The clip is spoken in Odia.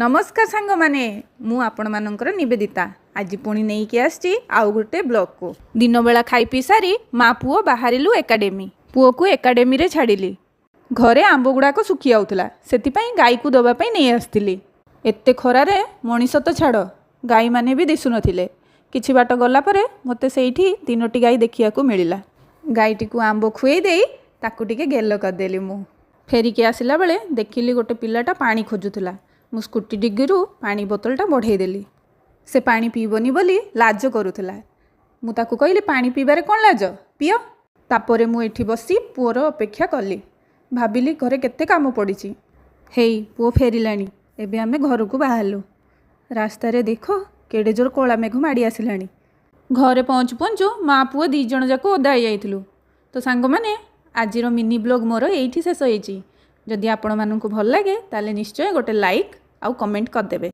ନମସ୍କାର ସାଙ୍ଗମାନେ, ମୁଁ ଆପଣମାନଙ୍କର ନିବେଦିତା। ଆଜି ପୁଣି ନେଇକି ଆସିଛି ଆଉ ଗୋଟେ ବ୍ଲଗ୍କୁ। ଦିନବେଳା ଖାଇ ପିଇ ସାରି ମା ପୁଅ ବାହାରିଲୁ ଏକାଡେମୀ। ପୁଅକୁ ଏକାଡେମୀରେ ଛାଡ଼ିଲି। ଘରେ ଆମ୍ବ ଗୁଡ଼ାକ ଶୁଖି ଯାଉଥିଲା, ସେଥିପାଇଁ ଗାଈକୁ ଦେବା ପାଇଁ ନେଇ ଆସିଥିଲି। ଏତେ ଖରାରେ ମଣିଷ ତ ଛାଡ଼, ଗାଈମାନେ ବି ଦିଶୁନଥିଲେ। କିଛି ବାଟ ଗଲା ପରେ ମୋତେ ସେଇଠି ତିନୋଟି ଗାଈ ଦେଖିବାକୁ ମିଳିଲା। ଗାଈଟିକୁ ଆମ୍ବ ଖୁଏଇ ଦେଇ ତାକୁ ଟିକେ ଗେଲ କରିଦେଲି। ମୁଁ ଫେରିକି ଆସିଲା ବେଳେ ଦେଖିଲି ଗୋଟେ ପିଲାଟା ପାଣି ଖୋଜୁଥିଲା। ମୁଁ ସ୍କୁଟି ଡିଗିରୁ ପାଣି ବୋତଲଟା ବଢ଼େଇ ଦେଲି। ସେ ପାଣି ପିଇବନି ବୋଲି ଲାଜ କରୁଥିଲା। ମୁଁ ତାକୁ କହିଲି, ପାଣି ପିଇବାରେ କ'ଣ ଲାଜ, ପିଅ। ତାପରେ ମୁଁ ଏଠି ବସି ପୁଅର ଅପେକ୍ଷା କଲି। ଭାବିଲି ଘରେ କେତେ କାମ ପଡ଼ିଛି। ହେଇ, ପୁଅ ଫେରିଲାଣି। ଏବେ ଆମେ ଘରକୁ ବାହାରିଲୁ। ରାସ୍ତାରେ ଦେଖ କେଡ଼େ ଜୋର କଳା ମେଘ ମାଡ଼ି ଆସିଲାଣି। ଘରେ ପହଞ୍ଚୁ ପହଞ୍ଚୁ ମା ପୁଅ ଦୁଇ ଜଣ ଯାକ ଓଦା ହେଇଯାଇଥିଲୁ। ତ ସାଙ୍ଗମାନେ, ଆଜିର ମିନି ବ୍ଲଗ୍ ମୋର ଏଇଠି ଶେଷ ହେଇଛି। ଯଦି ଆପଣମାନଙ୍କୁ ଭଲ ଲାଗେ, ତାହେଲେ ନିଶ୍ଚୟ ଗୋଟେ ଲାଇକ୍ ଆଉ କମେଣ୍ଟ କରିଦେବେ।